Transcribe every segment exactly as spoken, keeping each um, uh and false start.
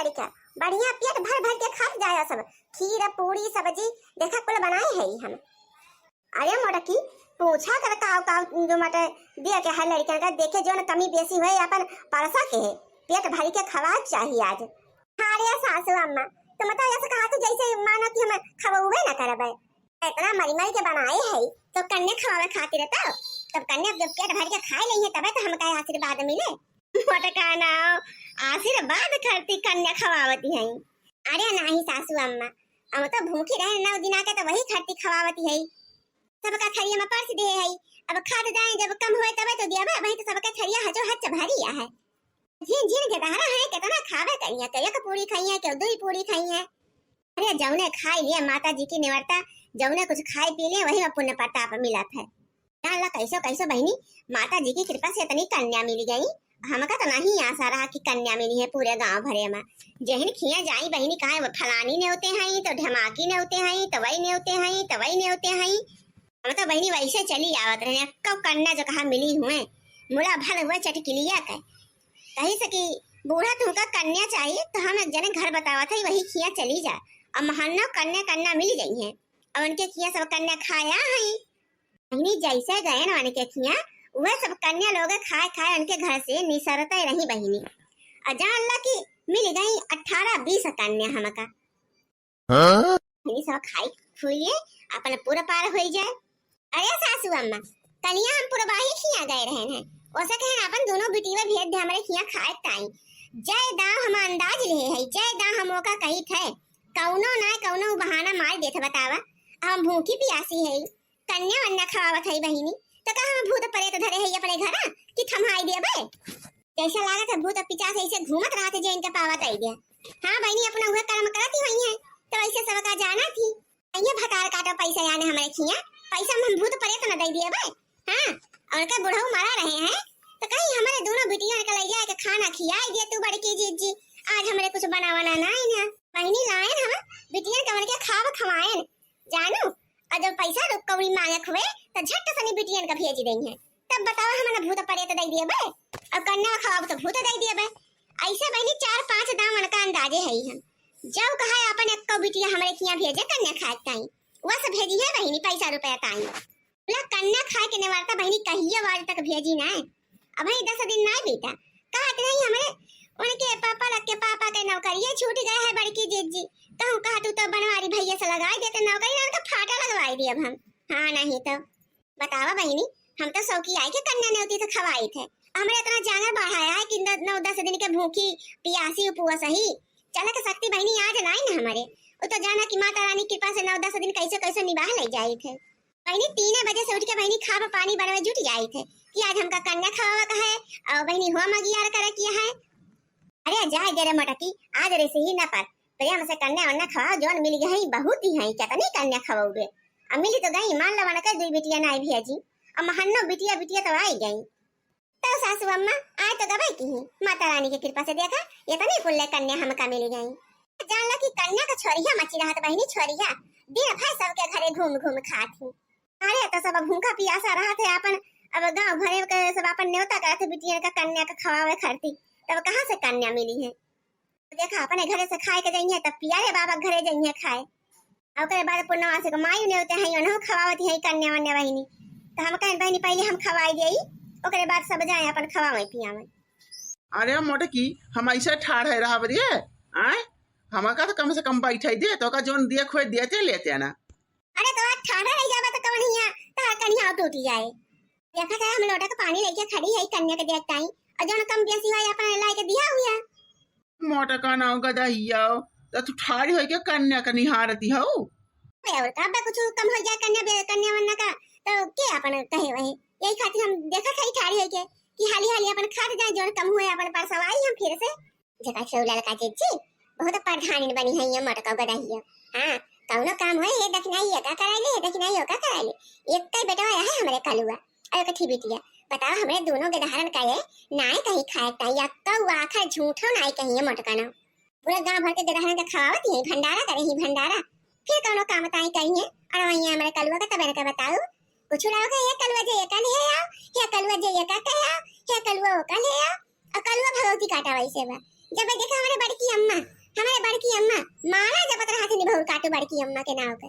ठीक है, बढ़िया पेट भर भर के खात जाया सब, खीर, पूरी, सब्जी, देखा कुल बनाए है ही हम। अरे मोटकी, पूछा कर काव काव जो मटे दिया के है लड़कियन का, देखे जो न कमी बेसी होए अपन परसा के है, पेट भर के खवा चाहिए आज। हाँ रे सासू अम्मा, तुम तो ऐसे कहा तू जैसे मानो कि हम खवउबे न करबे। इतना मरी मरी के बनाए है तो कन्या खवावे खातिर तो, तब कन्या जब पेट भर के खाए लेंगे तबे तो हमका आशीर्वाद मिले। मोटका नाव आशीर्वाद खातिर कन्या खवावती है। अरे नाही सासू अम्मा, हम तो भूखी रहे नौ दिना के तो वही खातिर खवावती है। सबका थरिया में परस दे है, अब खात जाए जब कम होए तबे तो दिया, वही तो सबके थरिया हचो हच भरी है। झिन झिन के दहरा है, कितना खावे करिया, के एक पूरी खाई है, के दुई पूरी खाई है। अरे जौने खाई लिया माता जी की निवर्ता, जौने कुछ खाए पी ले वही में पुण्य प्रताप मिलत है। जान ला कैसो कैसो बहिनी, माता जी की कृपा से इतनी कन्या मिल गई। हमका तो नहीं आशा रहा कि कन्या मिली है पूरे गांव भरे में। जेहन खिया जाई बहिनी, कहाँ वो फलानी नेवते हैं तो ढमाकी नेवते हैं तो वही नेवते हैं तो वही नेवते हैं। हम तो बहिनी वैसे चली आवत रहे, कब कन्या जो कहा मिली हुए, मुला भल हुए चटकिलिया के। कही से कि बूढ़ा तुमका कन्या चाहिए तो हम एक जने घर बतावत है, वही खिया चली जा। अब महन्नो कन्या कन्या मिल गई है, अब उनके खिया सब कन्या खाया है। बहिनी जैसे गए न उनके खिया, वह सब कन्या लोग खाए खाए उनके घर से निसरते रही बहिनी। और जान ला कि मिल गई अठारह बीस कन्या हमका। हाँ? बहिनी सब खाई खुइए अपन पूरा पार हो जाए। अरे सासू अम्मा, कलिया हम पुरबाही खिया गए रहन है, ओसे कहन अपन दोनों बिटिया भेज दे हमरे खिया खाए ताई। जय दाव हम अंदाज ले है, जय दाव हम ओका कही थे, कौनो ना कौनो बहाना मार देत बतावा। हम भूखी पियासी है, कन्या वन्या खवावत है बहिनी, तो का हम भूत प्रेत धरे है अपने घर कि थमाई देबे? जैसे लागत है भूत पिचास ऐसे घूमत रहत है जे इनके पावत आई दिया। हाँ बहिनी, अपना उहे कर्म करती हुई है, तो ऐसे सबका जाना थी। ये भतार काटो पैसा याने हमरे खिया, पैसा में हम भूत प्रेत न दे दिए बे। हाँ, और उनके बुढ़ऊ मरा रहे हैं, तो कहीं हमारे दोनों बिटिया के ले जाए के खाना खियाई दिए तू बड़की जीजी। आज हमरे कुछ बनावना ना है ना। बहिनी लायन हम बिटिया के उनके खाब खवायन, जानू। और जब पैसा रुक कौड़ी मांगक हुए, तो झट सनी बिटियन का भेज देंगे। तब बताओ, हमन भूत प्रेत दे दिए बे, और कन्या खवाब तो भूत दे दिए बे। ऐसे बहिनी चार पांच दामन का अंदाजे है ही हम। जब कहा अपन एक्को बिटिया हमरे खिया भेजे कन्या खाए ताई, वस भेजी है बहिनी पैसा रुपया ताई। बोला कन्या खाए के नेवारता बहिनी कहिए वार तक भेजी ना। अब ही दस दिन ना बीता, कहत नहीं हमरे उनके पापा लग के पापा के नौकरिये छूट गए है बड़की जीजी। कहूँ कहा तू तो बनवारी भैया से लगाई देते नौकरी, ना उनका फाटा लगवाई दी अब हम। हाँ नहीं तो। बतावा बहिनी, हम तो सौकी आई के कन्या नेवती थे खवाई थे। हमरे इतना जांगर बढ़ाया है कि न-, नौ दस दिन के भूखी पियासी उपवास ही। चले के शक्ति बहिनी आज नाई न हमरे। वो तो जाना कि माता रानी कृपा से नौ दस दिन कैसे कैसे निबाह ले जाई थे। बहिनी तीने बजे से उठ के बहिनी खाब पानी बनवे जुट जाई थे कि आज हमका कन्या खवावा का है और बहिनी हो मगियार करे किया है। अरे जाए दे रे मटकी, आज रे से ही न पर प्रेम से कन्या वन्या खवाओ, जौन मिल गई है, बहुत ही है, कितनी कन्या खवाओगे? अब मिली तो गई, मान लो वनके दुई बिटिया नाई भेजी, अब महन्नो बिटिया बिटिया तो आई गई। तो सासू अम्मा, आए तो गबे की ही, माता रानी की कृपा से देखा, इतनी कुल्ले कन्या हमका मिल गई। जान लो कि कन्या का छोरिया मची रहत बहिनी, छोरिया दिन भर सबके घरे घूम घूम खात ही। अरे तो सब भूखा पियासा रहत है अपन, अब गांव भरे के सब अपन न्योता करत है बिटिया का कन्या का खवावे खरती, तब कहाँ से कन्या मिली है? देखा, अपने घरे से खाए के जइहे, तब पियारे बाबा के घरे जइहे खाए। और ओकरे बाद पूर्णमासी के माई नेवते हैं, उन्हों खवावती है कन्या वन्या बहिनी। तो हम कहें, "बहिनी, पहले हम खवाई देई, ओकरे बाद सब जाए अपन खवावे पियावे।" अरे मोटकी, हम ऐसे ठाढ़ है रहब रे, आय? हमका तो कम से कम बैठे दे, तो का जोन दिए खोए देते लेते ना। अरे तो आज ठाढ़ा रह जाबा तो कवन हिया, तहार कनिहा टूटी जाए। देखा था हम लोटा के पानी लेके खड़ी है, कन्या के देखता ही, और जौन कम बेसी है अपन लाई के दिया हुआ। मोटका नाव गदहिया, त तू ठाढ़ी होई के कन्या के निहारती हऊ। अबे और का, अबे कुछ कम हो जाए कन्या बे-, कन्या वन्या का, तो के अपन कहे वही। यही खातिर हम देखत है ठाढ़ी होई के कि हाली हाली अपन खात जाए, जौन कम हुए अपन परसवाई हम फिर से। जेका छेउ ललका जीजी, बहुत प्रधानिन बनी है ये मोटका गदहिया। हाँ, कौनो काम होए, ये दखिनाई ये का कराइले, ये दखिनाई ये का कराइले। एक कई बेटवा है हमरे कलुआ, और एक ठी बिटिया। बताओ, हमरे दोनों गदहरन का ये नाई कहीं खाए ताई, या कौआ आखर झूठो नाई कहीं ये मोटका ना। पूरे गांव भर के गदहरन के खवावत ही, भंडारा करे ही भंडारा। फिर कौनो काम ताई करिए, और वहीं हमरे कलुआ का तबे न के बताओ। कुछ लाओ के, "हे कलुआ जे ये का ले आओ, हे कलुआ जे ये का कहे आओ, हे कलुआ वो का ले आओ।" और कलुआ भगवती काटा वैसे बा। जब देखा हमारे बड़की अम्मा, हमरे बड़की अम्मा माला जपत रहत है निभौर काटू बड़की अम्मा के नाव के।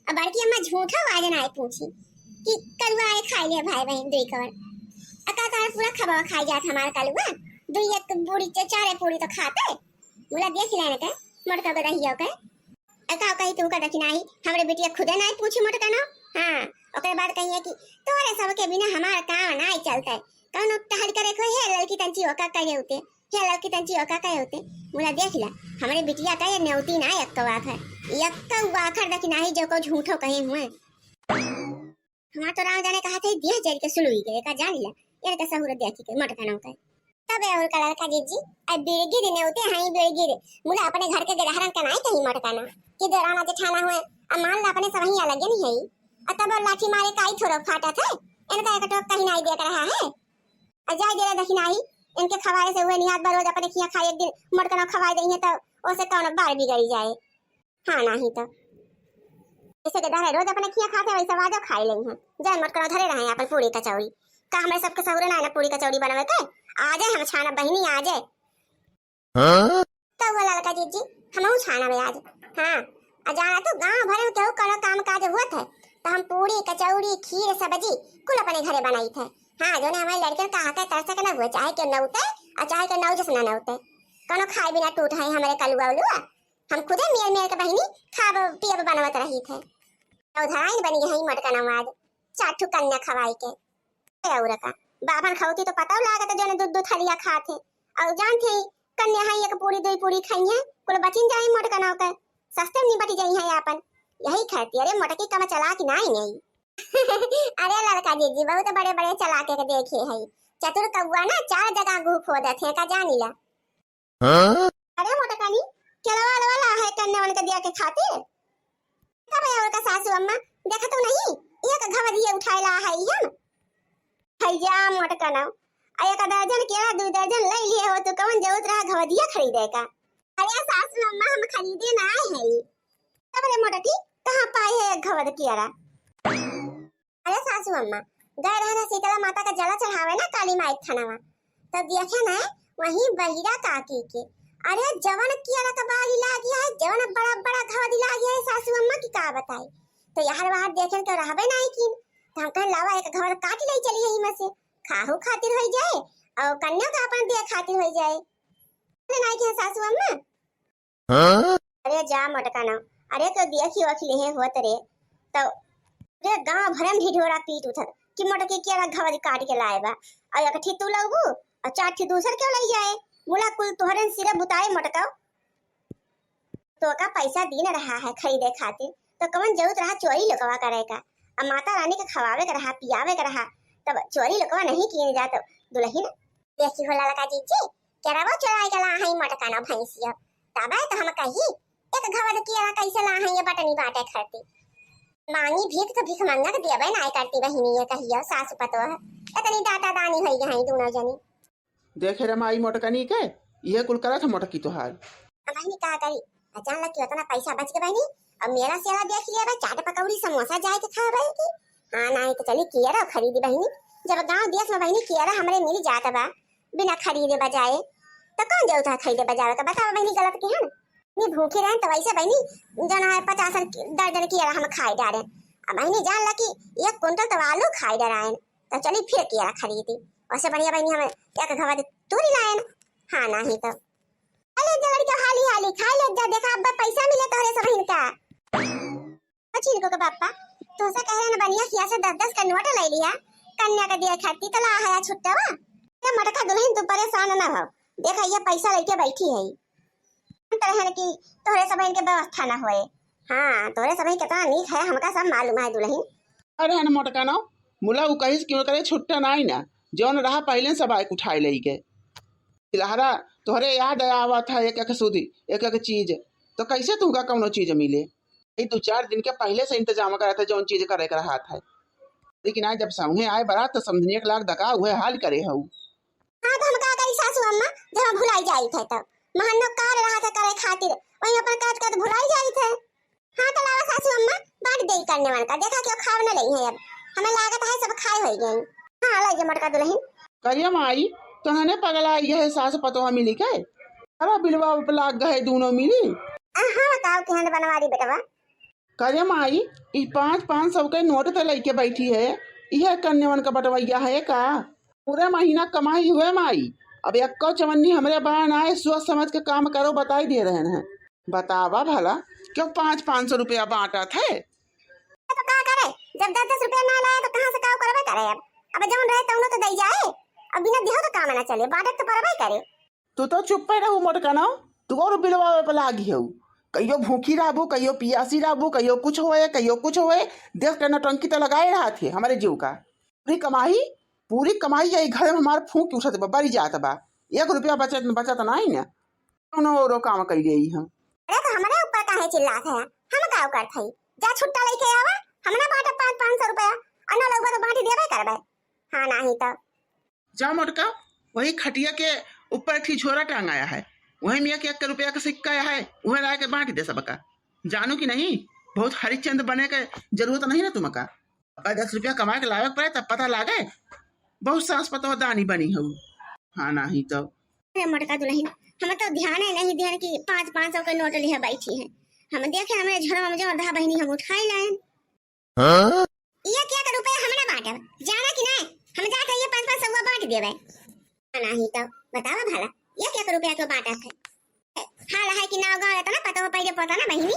अब बड़की अम्मा झूठो आज नाई पूछी कि करुआ आए खाई ले भाई बहिन दुई कवर। अका तार पूरा खबवा खाई जात हमार कलुआ। दुई एक पूरी च-, चारे पूरी तो खाते। मुला देख लेने के, मोटका गदहिया के। अका कही तू का दखिनाही, हमरे बिटिया खुदे नाई पूछी मोटका ना। हाँ, ओकरे बाद कहिए कि तोरे सबके बिना हमार काम नाई चलते। कौनो टहल करे को हे ललकी तंची ओका करे होते। हे ललकी तंची ओका कहे होते, मुला देख ला, हमरे बिटिया का ये नेवती ना एक्को आखर, एक्को आखर दखिनाही जो को झूठो कहे हुए। हमार तो राम जाने कहा थे, देह जर के सुलुई गए का जान ला, इनका सहूर देखी के मोटका नाव का। तब और का ललका जीजी, अब बिड़गिर नेवते हैं बिड़गिर, मुला अपने घर के गदहरन का नाई कहीं मोटका ना, कि देराना जेठाना हुए, अब मान ला अपने सब ही अलग नहीं है, और तब और लाठी मारे काई थोड़ो फाटत है, इनका एक टोक कहीं नाई देख रहा है। आ जाए दे दखिनाही, इनके खवाए से हुए निहात बा रोज अपने खिया खाए, एक दिन मोटकनो खवाए देइहे तो ओसे कौन बार बिगड़ी जाए। हाँ, नाही तो जैसे के दहरे रोज अपने खिया खाते वैसे वाजो खाए लेइहे। जाए मोटकनो धरे रहे अपन पूरी कचौड़ी। का हमरे सबके सहुरे ना है ना पूरी कचौड़ी बनावे के? आ जाए हम छाना बहिनी, आ जाए। हाँ? तो वो ललका जीजी, हमहू छानब आज। हाँ, आ जाना तू गांव भर में केहू कौनो काम काज हुअत है, तो हम पूरी, कचौड़ी, खीर, सब्जी कुल अपने घरे बनाई थे। हाँ, जो ने हमारे लड़कन का हाथे तरस के न हुए, चाहे के नौते और चाहे के नौ जस न नौते। कौनो खाए बिना टूट है हमरे कलुआ उलुआ। हम खुदे मेर मेर के बहिनी खाब पियब बनवत रही थे। तो धराइन बनी है मोटका नवाज, चार ठू कन्या खवाई के। ए, और का, बाभन खौती तो पताऊ लागत, जौन दू दू थरिया खात है। और जानत है, कन्या है, एक पूरी, दुई पूरी खाई है, कुल बचिन जाए मोटका नाव के, सस्ते में निपट जाई है आपन। यही खातिर, अरे, मोटकी कम चलाक नाई नहीं। अरे, ललका जीजी, बहुत बड़े बड़े चलाके के देखे है। चतुर कौआ ना चार जगह गुह खोदत है, का जानी ला। हाँ? अरे मोटकनी, केलवा अलवा ला है कन्यावन के दिया के खातिर? तब और का सासू अम्मा, देखत तो नहीं, एक घवदिया उठाए ला है हम। भैया मोटकनो, आ एक दर्जन केला, दू दर्जन ले लिए हो तो कौन जरूरत रहा घवदिया खरीदे का? अरे सासू अम्मा, हम खरीदे ना आए हैं। तब रे मोटकी, कहाँ पाए है एक घवद कियारा? अरे सासू अम्मा, गए रहे ना शीतला माता का जला चढ़ावे ना काली माई के थानावा, तो देखे ना वहीं बहिरा काकी के, अरे जवन कियारा का बाली लागी है, जवन बड़ा बड़ा घवद लागी है सासू अम्मा की का बताई। तो यार वार देखे के रहबे नहीं कीन, तो हम कहे लावा एक घवद काट ले चली यही में से, खाहू खातिर हो जाए और कन्या का अपन दे खातिर हो जाए। अरे नहीं के सासू अम्मा, हाँ? अरे जा मोटका ना, अरे तो देखी ओखी लेहे होत रे, तो रे गांव भरे में ढिढोरा पीट उठत कि मोटकी कियारा घवद काट के लाए बा, और एक ठी तू लउबू और चार ठी दूसर क्यों लई जाए? मुला कुल तोहरे सिरे बुताए मोटका। तो का पैसा दीन रहा है खरीदे खातिर, तो कौन जरूरत रहा चोरी लुकवा करे का? अब माता रानी के खवावे के रहा, पियावे के रहा, तब चोरी लुकवा नहीं किए जात दुलहिन। देखी हो ललका जीजी, केरवा चोराई के ला है मोटका ना भैंसिया। तबे तो हम कही, एक घवद कियारा कैसे ला है ये बटनी बाटे खरती। मांगी भीख तो भीख मंगा के देबे ना करती बहिनी, ये कहियो सासु पतोह। इतनी दाता दानी होई गई दोनों जनी। देखे रे माई मोटकनी के, ये कुल करत है मोटकी तोहार। अब बहिनी का करी, आ जान लग कि उतना पैसा बच के बहिनी, अब मेला सेला देख लिया बा, चाट पकौड़ी समोसा जाए के खा बहिनी की। हाँ, नहीं तो चली कियारा खरीदी बहिनी, जब गांव देश में बहिनी कियारा हमरे मिल जात बा बिना खरीदे बजाए, तो कौन जरूरत है खरीदे बजावे का? बताओ बहिनी, गलत की है ना? नहीं भूखी रहें तो वैसे बहिनी जना है पचास दर्जन कियारा हम खाए डारे। अब बहिनी जान लग कि एक कुंटल तो आलू खाए डराएन, तो चली फिर कियारा खरीदी। वैसे बढ़िया बहिनी हम एक घवद तूरी लाएन। हाँ, नहीं तो अरे जलड़ के हाली हाली खाए ले जा, देखा अब्बा पैसा मिले तोहरे सबहिन का। ओ चिनको के पापा, तोसे कह रहे न बनिया खिया से दस दस का नोट ले लिया, कन्या के दिया खाती तो ला हया छुट्टा वा। ते मोटका दुलहिन तू परेशान ना हो, देखा ये पैसा लेके बैठी है। हम तो रहन की तोहरे सबहिन के व्यवस्था ना होए। हाँ, तोहरे सबहिन कितना नीक है, हमका सब मालूम है दुलहिन। अरे हन मोटका ना, मुला उ कहिस कि ओकरे छुट्टा नाई ना, जौन रहा पहिले सब आके उठाए लेई के। तिलहरा, तोहरे याद आवत है एक एक सुधी, एक एक चीज, तो कैसे तुमका कौनो चीज मिले? ई दो चार दिन के पहिले से इंतजाम करत है, जौन चीज करे के रहत है। लेकिन आज जब सौंहे आए बरात, तो समझनिया के लाग दका उहे हाल करे हऊ। हाँ, तो हम का करी सासू अम्मा, जब हम भुलाई जाई थे तो महन्नो कार रहत है करे खातिर, वही अपन करत करत भुलाई जाई थे। हाँ, तो लावा सासू अम्मा, बांट देई करने वान का, देखा क्यों खाव न लेई है अब, हमें लागत है सब खाए होई गई। हाँ, लाई जे मोटका दुलहिन। करिया माई, तोहने पगला आई है सास पतोह मिली के? अरे बिलवा पे लाग गए दोनों मिली। हाँ, बताओ केहन बनवारी बेटवा। करे माई, ई पाँच पाँच सौ के नोट त लइके बैठी है, इहे कन्यावन का बटवैया है का? पूरे महीना कमाई हुए माई, अब एक्को चवन्नी हमरे बा ना है, सोच समझ के काम करो, बताई दे रहन हैं। बतावा भला, क्यों पाँच पाँच सौ रुपया बाँटत है? तो का करे, जब दस दस रुपया ना लाए तो कहाँ से का करबे करे? अब अब जौन रहे तौनो तो दई जाए, अब बिना देहो तो काम ना चले, बाँटे तो परबे करे। तू तो चुप्पे रहू मोटकनौ, तू और बिलवावे पे लागी हऊ। कहियो भूखी रहबू, कहियो पियासी रहबू, कहियो कुछ होए, कहियो कुछ होए, देख के नौटंकी तो लगाए रहत है हमरे जीव का। पूरी कमाई, पूरी कमाई यही घर में हमार फूंक उठत बा, बरी जात बा, एक रुपया बचत बचत नाई ना। कौनो औरो काम कइले ही हम। अरे तो हमरे ऊपर काहे चिल्लात है? हम का करत हई? जा छुट्टा लेके आवा, हम ना बाँटब पाँच पाँच सौ रुपया, और ना लउबा तो बाँटी देबे करबे। हाँ नाही तो। जा मोटका, वही खटिया के ऊपर एक ठे झोरा टांगाया है, वही में एक एक रुपया का सिक्का है, वह ला के बाँट दे सबका। जानू कि नहीं, बहुत हरिश्चंद्र बने के जरूरत नहीं ना तुमका। अब दस रुपया कमाए के लावे के पड़े तब पता लागे, बहुत सास पतोह दानी बनी हऊ। हाँ नाही तो। अरे मोटका दुलहिन, हम तो ध्यान ही नहीं देन कि पाँच पाँच सौ के नोट लिहे बैठी हैं। हम देखे हमरे झोरा में जौन रहा बहिनी हम उठाई लाएन। हाँ? एक एक रुपया हम ना बाँटब, जाना कि नहीं? हम जाके ये पाँच पाँच सौ बाँट देबे। हाँ नाही तो, बतावा भला, एक एक रुपया के बाँटत है। हाल है कि नाव गाँव एतना पता हो पहिले पता ना बहिनी।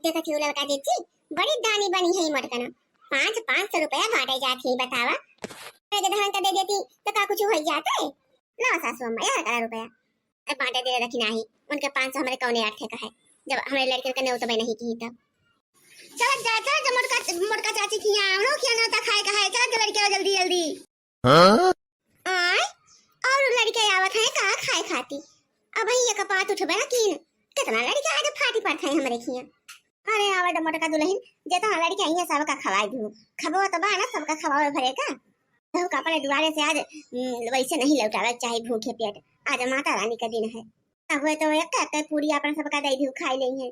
देखत ही ललका जीजी, बड़ी दानी बनी है मोटकना। पाँच पाँच सौ रुपया बाँटे जात ही, बतावा। अरे जब हमन का दे देती तो का कुछ हो जाते? ला सासू अम्मा, यह करा रुपया। अब बाँटे दे रखी नाही, उनके पाँच सौ हमरे कौने अर्थ का है, जब हमरे लड़के का नेवतबे नहीं की तब। चल जा, चल जा, मोटका, मोटका चाची खिया, उन्हों खिया नेवता खाए का है, चल के लड़के जल्दी जल्दी। हाँ? आय, और लड़के आवत हैं का खाए खाती? अब ही एक पात उठबे ना कीन, कितना लड़के आज फाटी पड़त हैं हमरे खिया। अरे आवे द मोटका दुलहिन, जेतना लड़के आई हैं सबका खवाई दू, खबो तो बा ना सबका खवावे भरे का। कहू का अपने दुआरे से आज, हम्म, वैसे नहीं लौटावे के चाही भूखे पेट। आज माता रानी का दिन है। ना हुए तो एक एक पूरी अपन सबका दे दियो, खाई लेई है।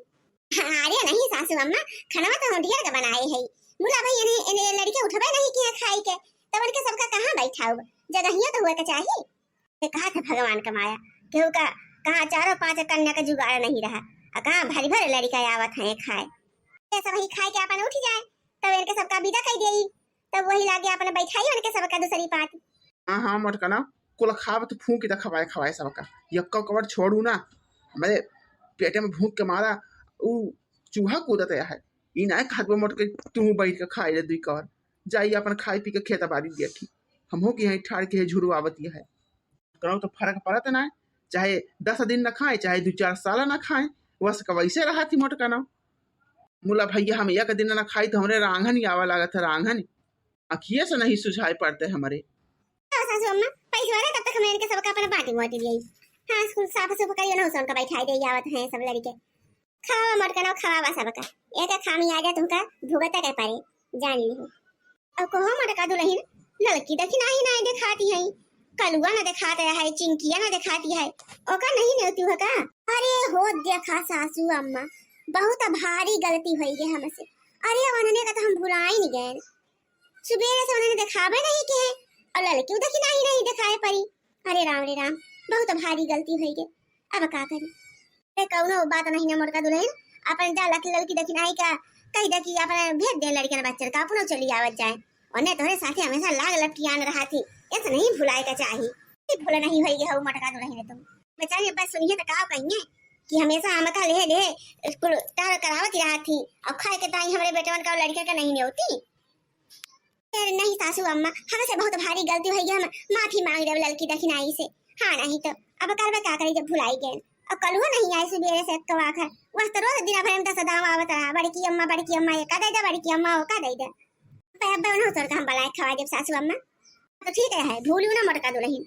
अरे नहीं सासू अम्मा, खाना तो हम ढेर का बनाए है। मुला भाई इन्हें, इन्हें लड़के उठबे नहीं किए खाई के, तब उनके सबका कहाँ बैठाऊब? जगहिया तो हुए के चाही। ये कहा था भगवान का माया, केहू का कहाँ चारों पाँच कन्या का जुगाड़ नहीं रहा, आ कहाँ भरी भर लड़का आवत हैं खाए। ये सब ही खाए के अपन उठ जाए, तब इनके सबका विदा कर देई, तब वही लागे अपन बैठाई उनके सबका दूसरी पात। हाँ, हाँ, मोटकना, कुल खाब तो फूंक के खवाए, खवाए सबका, यक्का कवर छोड़ू ना। हमरे पेटे में भूख के मारा ऊ चूहा कूदत है, ई ना खात बा मोटके, तू बैठ के खाए ले दुई कवर, जाई अपन खाए पी के खेत बाड़ी देखी, हमहू के यहाँ ठाड़ के है झुरवावत है। करो तो फर्क पड़त ना, चाहे दस दिन ना खाए, चाहे दो चार साल ना खाए, बस का वैसे रहा थी मोटका ना। मुला भैया हम एक दिन ना खाई तो हमरे रांघन ही आवा लागत है, रांघन अखिए से नहीं सुझाई पड़ते हमरे। हाँ, सासू अम्मा, पैसवा रहे तब तक हम इनके सबका अपने बाटी मोटी दिए। हाँ, स्कूल साफ सुफ करियो ना, उसन का बैठाई दे आवत हैं सब लड़के। खावा मोटका ना, खावा सबका, एक खामी आ जा तुमका भुगता के पारे, जान ली। अब कहो मोटका दुलहिन, ललकी दखिनाही नाहीं देखाती है, कलुआ ना देखात है, चिंकिया ना देखाती है, ओका नहीं नेवती हो का? अरे हो देखा सासू अम्मा, बहुत भारी गलती होई गे हमसे। अरे उन्हने का तो हम भुलाई नहीं गए, सुबेरे से उन्हने देखाबे नहीं के, और ललकी दखिनाही नहीं देखाए परी। अरे राम रे राम, बहुत भारी गलती होई गे, अब का करी? अरे कौनो बात नहीं ना मोटका दुलहिन, अपन जा लकी ललकी दखिनाही का कह दे कि अपन भेज दे लड़कन बच्चन का, अपनो चली आवत जाए। ओने तोहरे साथे हमेशा लाग लपटियान रहा थी, ऐसे नहीं भुलाए का चाही। ई भूल नहीं होई गे हऊ मोटका दुलहिन तुम। बेचारी अब्बा सुनिए तो का कहिए कि हमेशा हमका ले ले स्कूल तार करावत रहा थी, और खाए के ताई हमरे बेटवन का लड़के का नहीं नेवती। अरे नहीं सासू अम्मा, हमसे बहुत भारी गलती होई गे, हम माफी मांग लेब ललकी दखिनाही से। हाँ नहीं तो अब करबे का करी जब भुलाई गए। और कलुओ नहीं आए सुबेरे से कवा कर, वह तो रोज दिन भर में दस दाव आवत रहा, बड़की अम्मा, बड़की अम्मा, ये का दे दे, बड़की अम्मा, वो का दे दे। पे अब उन्हों तोर का हम बलाए खवा देब सासू अम्मा। तो ठीक है, भूलू ना मोटका दुलहिन।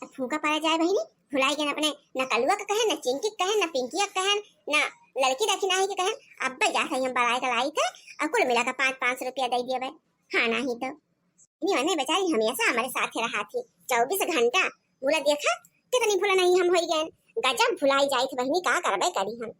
अब फूका पड़ा जाए बहिनी, भुलाई गए अपने, न कलुआ के कहे, न चिंकी के कहे, न पिंकिया के कहे, न ललकी दखिनाही के कहे। अब जा सही हम बलाए के लाई थे, और कुल मिला के पाँच पाँच सौ रुपया दे दिए भाई। हाँ नहीं तो। नहीं मने बेचारी हमेशा हमारे साथ रहा थी, चौबीस घंटा। बोला देखा, कितनी भुला नहीं हम होई गए, गजब भुलाई जाई थी बहिनी, का करबे करी हम।